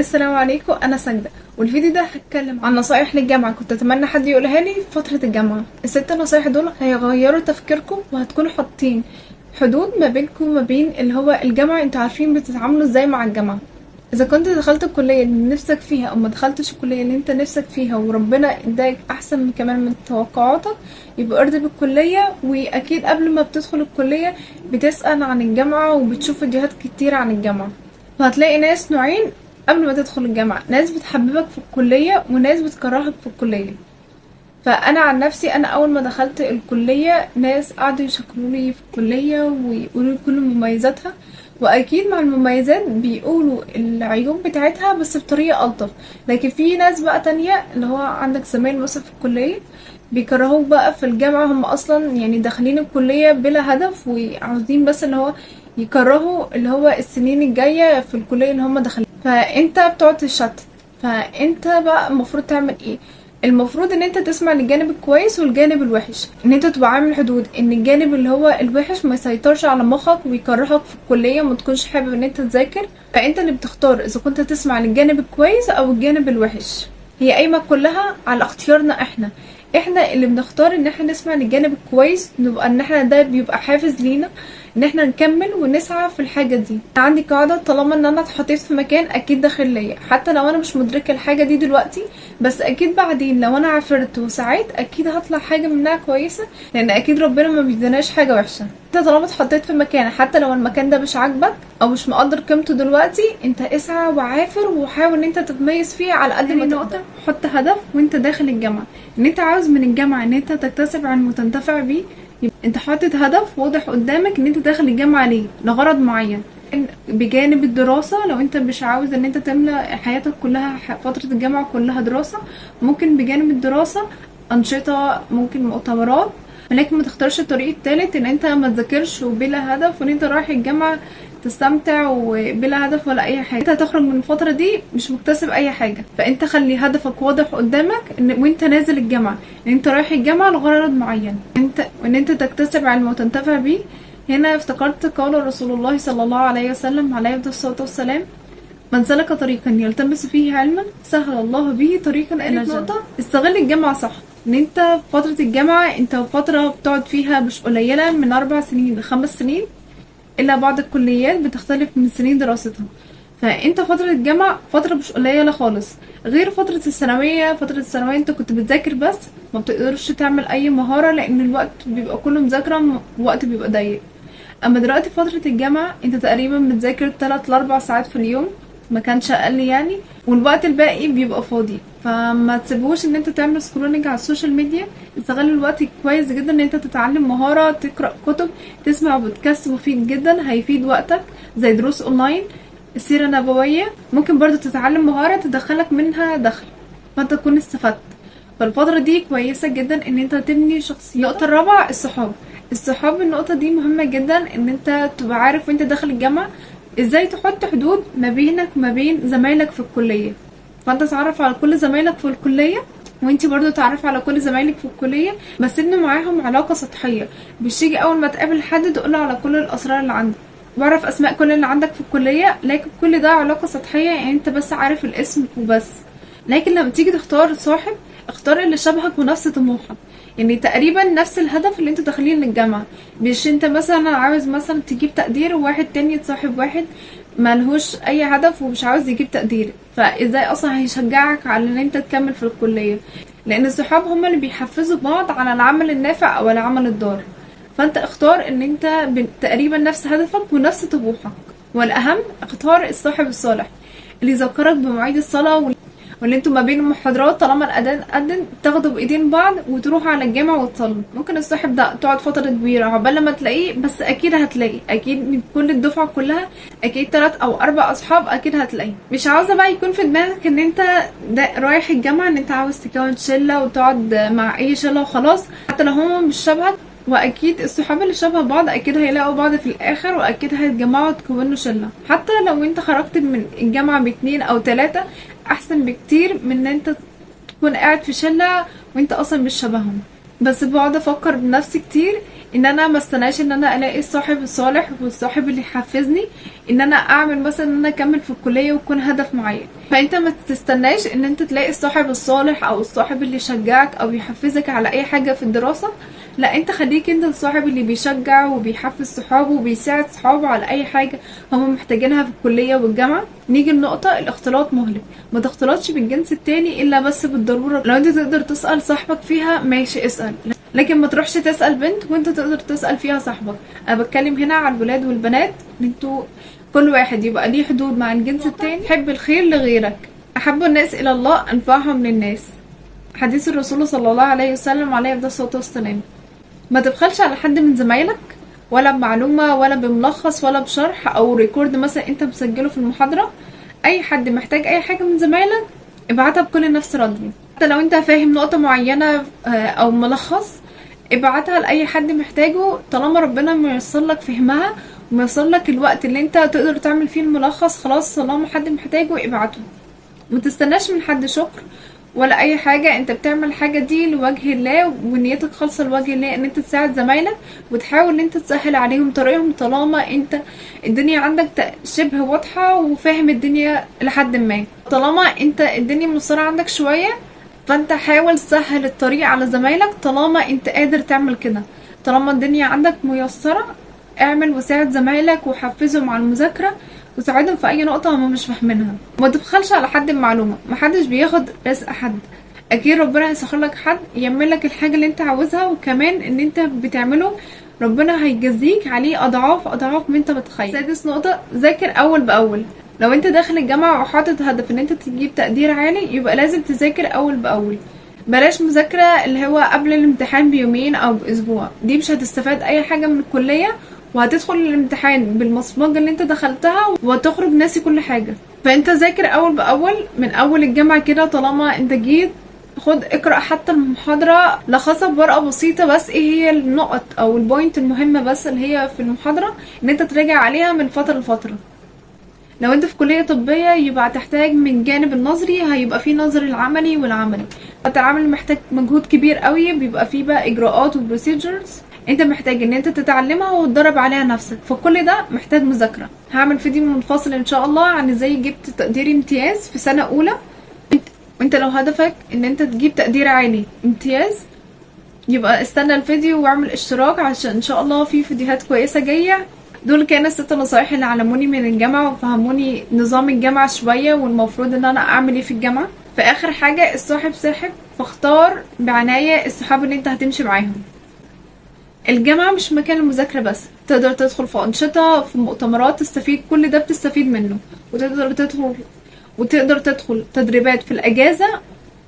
السلام عليكم، انا ساجدة، والفيديو ده هتكلم عن نصايح للجامعة كنت اتمنى حد يقولها لي في فترة الجامعة. الست نصايح دول هيغيروا تفكيركم وهتكونوا حاطين حدود ما بينكم وما بين اللي هو الجامعة. انتوا عارفين بتتعاملوا ازاي مع الجامعة. اذا كنت دخلت الكلية اللي نفسك فيها او ما دخلتش الكلية اللي انت نفسك فيها وربنا اداك احسن كمان من توقعاتك، يبقى ارضي بالكلية. واكيد قبل ما بتدخل الكلية بتسأل عن الجامعة وبتشوف فيديوهات كتير عن الجامعة. وهتلاقي ناس نوعين قبل ما تدخل الجامعة: ناس بتحببك في الكلية وناس بتكرهك في الكلية. فانا عن نفسي، انا اول ما دخلت الكلية ناس قعدوا يشكروا لي في الكلية ويقولوا كل مميزاتها، واكيد مع المميزات بيقولوا العيوب بتاعتها بس بطريقة الطف. لكن في ناس بقى تانية، اللي هو عندك زمايل مثلا في الكلية، بيكرهوك بقى في الجامعة. هم اصلا يعني داخلين الكلية بلا هدف وعاوزين بس اللي هو يكرهوا اللي هو السنين الجاية في الكلية اللي هم داخلين، فانت بتقعد تشتت. فانت بقى المفروض تعمل ايه؟ المفروض ان انت تسمع للجانب الكويس والجانب الوحش، ان انت تبقى عامل حدود، ان الجانب اللي هو الوحش ما يسيطرش على مخك ويكرهك في الكلية وما تكونش حابب ان انت تذاكر. فانت اللي بتختار اذا كنت تسمع للجانب الكويس او الجانب الوحش. هي قايمة كلها على اختيارنا احنا، احنا اللي بنختار ان احنا نسمع للجانب الكويس، نبقى ان احنا ده بيبقى حافز لينا ان احنا نكمل ونسعى في الحاجة دي. عندي قاعدة: طالما ان انا اتحطيت في مكان اكيد ده خير ليا، حتى لو انا مش مدركة الحاجة دي دلوقتي، بس اكيد بعدين لو انا عافرت وسعيت اكيد هطلع حاجة منها كويسة، لان اكيد ربنا ما بيديناش حاجة وحشة. انت طالما اتحطيت في مكان، حتى لو المكان ده مش عاجبك او مش مقدر قيمته دلوقتي، انت اسعى وعافر وحاول ان انت تتميز فيه على قد ما تقدر. حط هدف وانت داخل الجامعة، ان انت عاوز من الجامعة ان انت تكتسب علم وتنتفع بيه. يبقى انت حاطط هدف واضح قدامك ان انت داخل الجامعة ليه، لغرض معين بجانب الدراسة. لو انت مش عاوز ان انت تملى حياتك كلها، فترة الجامعة كلها دراسة، ممكن بجانب الدراسة أنشطة، ممكن مؤتمرات، ولكن ما تختارش الطريق التالت ان انت ما تذاكرش وبلا هدف، وان انت رايح الجامعة تستمتع وبلا هدف ولا اي حاجة. انت هتخرج من الفترة دي مش مكتسب اي حاجة. فانت خلي هدفك واضح قدامك ان وانت نازل الجامعة ان انت رايح الجامعة لغرض معين، وان انت تكتسب علم وتنتفع بيه. هنا افتكرت قول رسول الله صلى الله عليه وسلم عليه الصلاة والسلام: من سلك طريقا يلتمس فيه علما سهل الله به طريقا الى الجنة. نقطة: استغل الجامعة صح. ان انت في فترة الجامعة انت فترة بتقعد فيها مش قليلة، من 4 سنين ل5 سنين، الا بعض الكليات بتختلف من سنين دراستها. فانت فترة الجامعة فترة مش قليلة خالص، غير فترة الثانوية. فترة الثانوية انت كنت بتذاكر بس، ما بتقدرش تعمل اي مهارة لان الوقت بيبقى كله مذاكرة، وقت بيبقى ضيق. اما دلوقتي فترة الجامعة انت تقريبا بتذاكر 3 ل4 ساعات في اليوم، ما كانش اقل يعني، والوقت الباقي بيبقى فاضي. فما تسيبوش ان انت تعمل scrolling على ال social media. استغل الوقت كويس جدا ان انت تتعلم مهارة، تقرأ كتب، تسمع بودكاست مفيد جدا هيفيد وقتك، زي دروس اونلاين، السيرة النبوية. ممكن برضو تتعلم مهارة تدخلك منها دخل، فانت تكون استفدت. فالفترة دي كويسة جدا ان انت تبني شخصية. النقطة الرابعة: الصحاب. الصحاب، النقطة دي مهمة جدا، ان انت تبقى عارف وانت داخل الجامعة ازاي تحط حدود ما بينك وما بين زمايلك في الكلية. فانت تعرف على كل زمايلك في الكلية، وانتي برضو تعرف على كل زمايلك في الكلية، بس ابنوا معاهم علاقة سطحية. مش تيجي اول ما تقابل حد تقوله على كل الاسرار اللي عندك، واعرف اسماء كل اللي عندك في الكلية، لكن كل ده علاقة سطحية، يعني انت بس عارف الاسم وبس. لكن لما تيجي تختار صاحب، اختار اللي شبهك ونفس طموحك، يعني تقريبا نفس الهدف اللي انتوا داخلين للجامعة. مش انت مثلا عاوز مثلا تجيب تقدير، وواحد تاني تصاحب واحد ملهوش اي هدف ومش عاوز يجيب تقدير، فازاي اصلا هيشجعك على ان انت تكمل في الكلية؟ لان الصحاب هما اللي بيحفزوا بعض على العمل النافع او العمل الضار. فانت اختار ان انت تقريبا نفس هدفك ونفس طموحك. والاهم اختار الصاحب الصالح اللي يذكرك بمواعيد الصلاة، واللي انتوا ما بين المحاضرات طالما الاذان اذن تاخدوا بايدين بعض وتروحوا على الجامع وتصلوا. ممكن الصاحب ده تقعد فترة كبيرة عقبال لما تلاقيه، بس اكيد هتلاقي، اكيد من كل الدفعة كلها اكيد 3 او 4 اصحاب اكيد هتلاقيه. مش عاوزه بقى يكون في دماغك ان انت ده رايح الجامعة ان انت عاوز تكون شله وتقعد مع اي شله وخلاص، حتى لو هما مش شبهك. واكيد الصحاب اللي شبه بعض اكيد هيلاقوا بعض في الاخر، واكيد هيتجمعوا وتكونوا شله. حتى لو انت خرجت من الجامعة باتنين او تلاتة، احسن بكتير من ان انت تكون قاعد في شله وانت اصلا مش شبههم. بس بقعد افكر بنفسي كتير ان انا ما استناش ان انا الاقي الصاحب الصالح والصاحب اللي يحفزني ان انا اعمل مثلا ان انا اكمل في الكلية ويكون هدف معين. فانت ما تستناش ان انت تلاقي الصاحب الصالح او الصاحب اللي يشجعك او يحفزك على اي حاجة في الدراسة، لا انت خليك انت الصاحب اللي بيشجع وبيحفز صحابه وبيساعد صحابه على اي حاجة هم محتاجينها في الكلية والجامعة. نيجي النقطة، الاختلاط مهلك، ما تختلطش بالجنس التاني الا بس بالضرورة. لو انت تقدر تسأل صاحبك فيها ماشي اسأل، لكن ما تروحش تسأل بنت وانت تقدر تسأل فيها صاحبك. انا بتكلم هنا على الولاد والبنات، انتوا كل واحد يبقى ليه حدود مع الجنس التاني. حب الخير لغيرك، احب الناس الى الله انفعهم للناس، حديث الرسول صلى الله عليه وسلم عليه افضل الصلاة والسلام. ما تبخلش على حد من زمايلك ولا بمعلومة ولا بملخص ولا بشرح او record مثلا انت مسجله في المحاضرة. اي حد محتاج اي حاجة من زمايلك ابعتها بكل نفس راضية، حتى لو انت فاهم نقطة معينة او ملخص ابعتها لاي حد محتاجه، طالما ربنا ميسر لك فهمها وميسر لك الوقت اللي انت تقدر تعمل فيه الملخص. خلاص طالما حد محتاجه ابعته، ما تستناش من حد شكر ولا اي حاجة. انت بتعمل الحاجة دي لوجه الله ونيتك خالصة لوجه الله ان انت تساعد زمايلك وتحاول ان انت تسهل عليهم طريقهم، طالما انت الدنيا عندك شبه واضحة وفاهم الدنيا لحد ما. طالما انت الدنيا ميسرة عندك شوية فانت حاول تسهل الطريق على زمايلك، طالما انت قادر تعمل كده. طالما الدنيا عندك ميسرة اعمل وساعد زمايلك وحفزهم على المذاكرة وساعدهم في اي نقطة هم مش فاهمينها. ما تبخلش على حد بمعلومة، محدش بياخد رزق حد، اكيد ربنا هيسخر لك حد يعمل لك الحاجة اللي انت عاوزها، وكمان ان انت بتعمله ربنا هيجازيك عليه اضعاف اضعاف ما انت متخيل. سادس نقطة، ذاكر اول باول. لو انت داخل الجامعة وحاطط هدف ان انت تجيب تقدير عالي يبقى لازم تذاكر اول باول. بلاش مذاكرة اللي هو قبل الامتحان بيومين او باسبوع، دي مش هتستفاد اي حاجة من الكلية، وهتدخل الامتحان بالمصمجة اللي انت دخلتها وهتخرج ناسي كل حاجة. فانت ذاكر اول باول من اول الجامعة كده، طالما انت جيت خد اقرأ حتى المحاضرة، لخصها بورقة بسيطة بس ايه هي النقط او ال point المهمة بس اللي هي في المحاضرة ان انت تراجع عليها من فترة لفترة. لو انت في كلية طبية يبقى تحتاج من جانب النظري هيبقى فيه نظري العملي والعملي. العمل محتاج مجهود كبير قوي، بيبقى فيه بقى اجراءات و procedures انت محتاج ان انت تتعلمها وتدرب عليها نفسك، فكل ده محتاج مذاكرة. هعمل فيديو منفصل ان شاء الله عن ازاي جبت تقدير امتياز في سنة اولى. انت لو هدفك ان انت تجيب تقدير عالي امتياز يبقى استنى الفيديو واعمل اشتراك عشان ان شاء الله في فيديوهات كويسة جاية. دول كانوا الست نصايح اللي علموني من الجامعة وفهموني نظام الجامعة شوية والمفروض ان انا اعمل ايه في الجامعة. فاخر حاجة، الصاحب ساحب، فاختار بعناية الصحاب اللي انت هتمشي معاهم. الجامعة مش مكان المذاكرة بس، تقدر تدخل في أنشطة، في مؤتمرات، تستفيد، كل ده بتستفيد منه. وتقدر تدخل تدريبات في الأجازة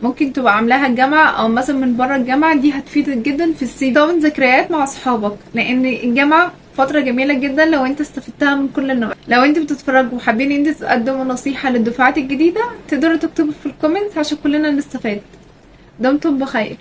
ممكن تبقى عاملاها الجامعة أو مثلا من بره الجامعة، دي هتفيدك جدا في ال CV. طبعا ذكريات مع أصحابك، لأن الجامعة فترة جميلة جدا لو انت استفدتها من كل النواحي. لو انت بتتفرجوا وحابين ان انت تقدموا نصيحة للدفعات الجديدة تقدروا تكتبوا في ال comments عشان كلنا نستفاد. دمتم بخير.